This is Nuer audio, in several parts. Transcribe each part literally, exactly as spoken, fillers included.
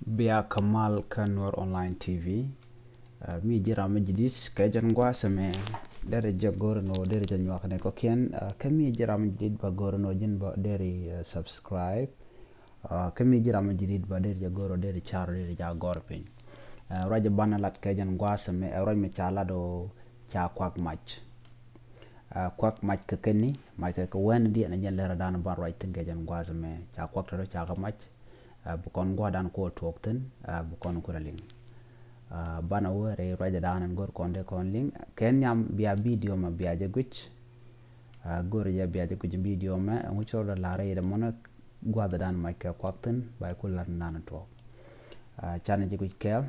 Bia kamal kä Nuer Online T V. Uh, mi ji̱ ram mi jidit kɛ jɛn gua̱a̱th ɛmɛ, derɛ jɛ go̱r ni ɣöö derɛ jɛ nyuak ni kɔ̱kiɛn. Uh, kä mi ji̱ ram mi jidit ba go̱r ni ɣöö ji̱n ba derɛ, uh, subscribe. Uh, kä mi ji̱ ram mi jidit ba derɛ jɛ go̱r ɣöö derɛ car ɣöö derɛ jɛ gɔr piny. Uh, ruac banɛ lat kɛ jɛn gua̱a̱th ɛmɛ, uh, ruac mi ca lat ɣöö ca kuak mac. Uh, kuak mac kɛ kɛn ni, mac kɛ kɛ wɛn diɛn jɛn lɛr dan ban ruac thi̱n kɛ jɛn gua̱a̱th ɛmɛ, ca kuak tɔ̱tɔ̱ ca kɛ mac. Uh, bi kɔn gua̱a̱th dan kuɔ tuɔɔk thi̱n, uh, bi kɔn ku rɛ liŋ. Uh, banɛ wä rɛy ruacdɛ dan ɛn go̱r kɔn dee kɔn liŋ. Kɛ nhiam bia video mɛ bia jɛ guic. Uh, go̱r jɛ bia jɛ guic video mɛ, ɛŋu cɔl dɛ la̱r rɛy dɛ mɔnɛ gua̱a̱th dan mac kɛ kuak thi̱n, ba jɛ ku la̱r nan tuɔɔk. Uh, canɛ jɛ guic kɛɛl.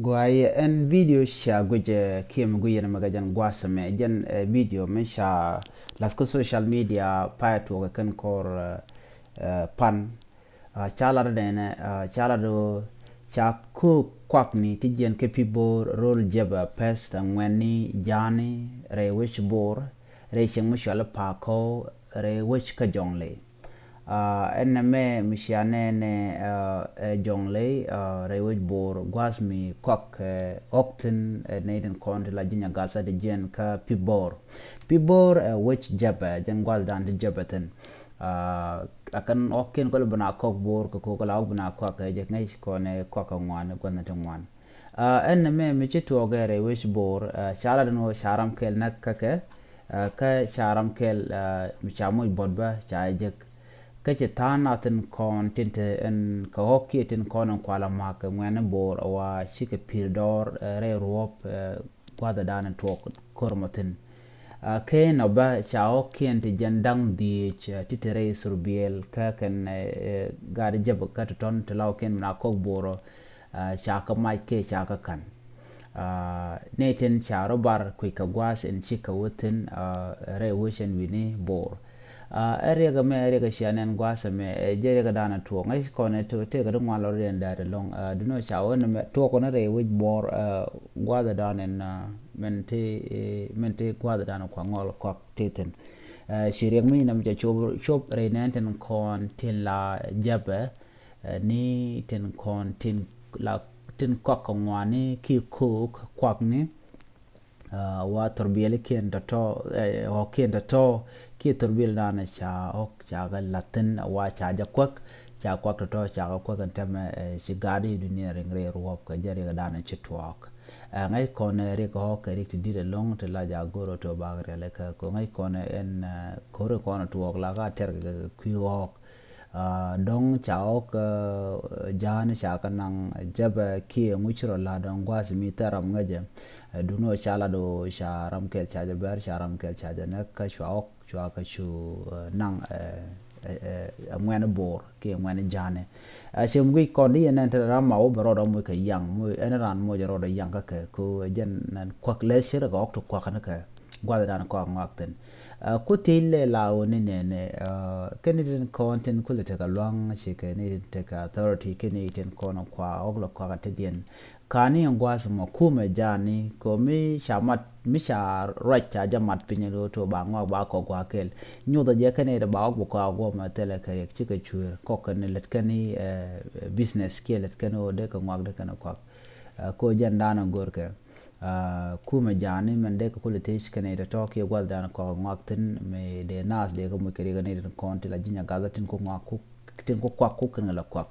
Guay ɛn video ca guic, eh, kiɛ mi guic yɛn mɛ kɛ jɛn gua̱a̱th ɛmɛ, jɛn, eh, video mi ca lath kä social media pay tuɔɔk kɛn kɔr, eh, eh, pan. Ah, ca lat dɛnɛ, ah, ca lat ɣöö ca köök kuakni ti jiɛn kä Pibor, rööl Jɛpɛ, Pɛth, Aŋuɛni, Ja̱a̱ni, rɛy wec Bor, rɛy cieŋ mi cɔal i̱ Pakɔw, rɛy wec kä Jɔŋley. Ah, ɛn nɛmɛ mi cia nɛɛnɛ, ah, ɛ Jɔŋley, ah, rɛy wec Bor, gua̱a̱th mi kɔak, eh, ɣɔ̱k thi̱n, eh, nɛy tin kɔn ti la ji̱ Nyagath ti jiɛn kä Pibor. Pibor, eh, wec Jɛpɛ, jɛn gua̱a̱th dan ti Jɛpɛ thi̱n. Ah, a kɛn ɣɔ̱kiɛn kɔl bi na kɔk Bor kɛ ko̱k la ɣɔ̱k bi na kɔak kɛ jɛ ŋäc kɔn ɛ kɔak kɛ ŋuan, gua̱a̱th ni ti ŋuan. Ah, ɛn nɛmɛ mi ci tuɔɔk ɛ rɛy wec Bor, ah, ca lat ni ɣöö ca ram kɛl näk kä kɛ, ah, kä ca ram kɛl, ah, mi ca moc buɔt bä ca jek. Kä ci tha̱a̱ŋ nath tin kɔn tin te ɛn kɛ ɣɔ̱k kiɛ tin kɔn ɛn kualɛ ma̱a̱k kɛ ŋuɛ̈ni Bor a wa cikɛ pi̱i̱r dɔɔr, ah, rɛy ruɔ̱p, ah, gua̱a̱th dan tuɔɔk kör mɔ thi̱n. Ah, kɛ nɔ bä ca ɣɔ̱kiɛn ti jɛn da̱ŋ dhieec, ah, ti te rɛy Thurbiɛl kä kɛn, eh, eh, gaat Jɛpɛ kä ti tɔ̱n ti la ɣɔ̱kiɛn mi na kɔk Bor, ah, ca kɛ mac kɛ ca kɛ ka̱n. Ah, nɛy tin ca rɔ bar kui̱ kɛ gua̱a̱th in cikɛ wä thi̱n, ah, rɛy wec ɛn wi̱ni Bor. Ah, ɛ riɛk ɛmɛ, ɛ riɛk ɛ cia nɛn gua̱a̱th ɛmɛ, ɛ jɛ riɛk ɛ da̱a̱n ɛ tuɔɔk. Ŋäc kɔn ɛ tëëk ɛ ti ŋuan lɔ riɛn da̱a̱t ɛlɔ̱ŋ. Ah, duno ca wä nɛmɛ tuɔɔk kɔn ɛ rɛy wec Bor, ah, gua̱a̱th ɛ da̱a̱n ɛn, ah, mɛn ti, eh, mɛn ti gua̱a̱th ɛ da̱a̱n ɛ kua ŋɔl kɔak ti thi̱n. Ah, ci riɛk mi nɛmɛ ca cop, cop rɛy nɛn tin kɔn tin la Jɛpɛ, eh, ni tin kɔn tin la tin kɔak kɛ ŋuani ki ko̱o̱k kuakni. Ah, wa thurbiɛlikiɛn tɔ̱tɔ̱, eh, ɣɔ̱kiɛn tɔ̱tɔ̱ kiɛ thurbiɛl danɛ ca ɣɔ̱k ca kɛ la̱thi̱n wa ca jɛ kuäk, ca kuak tɔ̱tɔ̱ ca kɛ kuäk ɛn tɛmɛ, eh, ci gaat i̱ dunia riŋ rɛy ruɔ̱p kɛ jɛ riɛk danɛ ci tuɔɔk. Eh, ŋäc kɔn, eh, riɛk ɣɔ̱k kɛ riɛk ti di̱t ɛlɔ̱ŋ ti la ja go̱r ɣöö tɔ̱ bak riɛl ɛ kä kɛ ŋäc kɔn, eh, ɛn, eh, ko̱ri kɔn tuɔɔk la ka tɛr kɛ kui̱ ɣɔ̱k. Ah, dɔ̱ŋ ca ɣɔ̱k, ah, ja̱a̱ni ca kɛ naŋ Jɛpɛ kiɛ ŋuc rɔ la dɔ̱ŋ gua̱a̱th mi thɛr ram ŋäcɛ. Ah, duŋni ɣöö ca lat ɣöö ca ram kɛl ca jɛ bɛr, ca ram kɛl ca jɛ näk, kä cua ɣɔ̱k cua kɛ cu, ah, naŋ, eh, eh, eh, ŋuɛ̈ni Bor kiɛ ŋuɛ̈ni ja̱a̱ni. Ah, ciem guic kɔn di yɛn ɛn te ram ma wä bɛ rɔɔdɛ muc kɛ yaŋ, muc ɛn ran muc rɔɔdɛ yaŋ kä kɛ, ko jɛn nɛn kuäk lɛ cirɛ kɛ ɣɔ̱k ti kuäk ni kɛ. Gua̱th dan kɔak ŋɔak thi̱n. Ah, ku thiec lɛ la ɣöö ni nɛnɛ, ah, kɛn ni tin kɔn tin kulɛ tekɛ lua̱ŋ, ci kɛ ni tin tekɛ authority, kɛn ni tin kɔn kua ɣɔk lɛ kɔak a tetdiɛn. Kani in gua̱th mɔ kumɛ ja̱a̱ni kɛ mi ca mat, mi ca ruac ca jɛ mat piny lo̱ to ba ŋɔak ba kɔk gua̱a̱ kɛl. Nyothɛ jɛ kɛn ni ba ɣɔk bi kɔak guɔmɛ thilɛ kɛ yɛk cikɛ cueer kɔk kɛn ni lät kɛn ni, eh, business kiɛ lät kɛn ni ɣöö dee kɛ ŋɔak dee kɛn ni kɔak. Ah, ko jɛn dan a go̱rkɛ. Ah, kumɛ ja̱a̱ni mɛn dee kɛ kulɛ thiec kɛnɛ tɔ̱tɔ̱ kiɛ gua̱th dan kɔk ŋɔak thi̱n mi dee naath dee kɛ muc kɛ riɛk ni tin kɔn ti la ji̱ Nyagath tin ku ŋɔak ku tin ku kuak ku ken la kuak.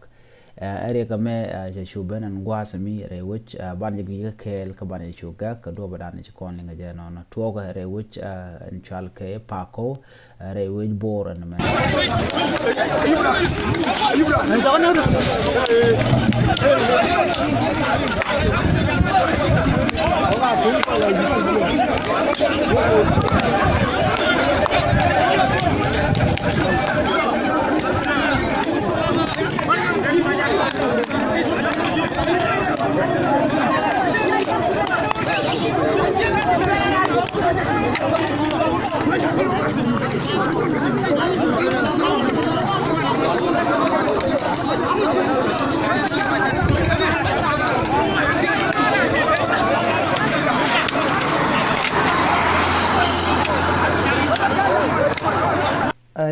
Ɛ riɛk ɛmɛ cɛ cu ben ɛn gua̱a̱th mi rɛy wec ban jɛ guic kɛ kɛɛl kä ban jɛ cu gak kɛ duɔ̱ɔ̱p dan ci kɔn liŋ kɛ jɛ nɔnɔ tuɔɔk rɛy wec ɛn cual kɛ Pako rɛy wec Bor ɛn mɛ.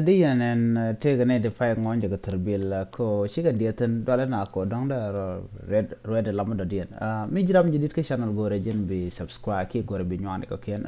Di yɛn ɛn tëëkɛ nɛy ti pay ŋɔ̱ɔ̱ny jɛ kɛ thir bil ko cikɛ diɛ thin dualɛ na ko dɔ̱ŋ dɛ ruɛt lamä dɔ̱diɛn. Mi ji̱ ram ji̱ dit kä channel go̱rɛ ji̱n bi subscribe ki go̱rɛ bi nyuani kɔkiɛn.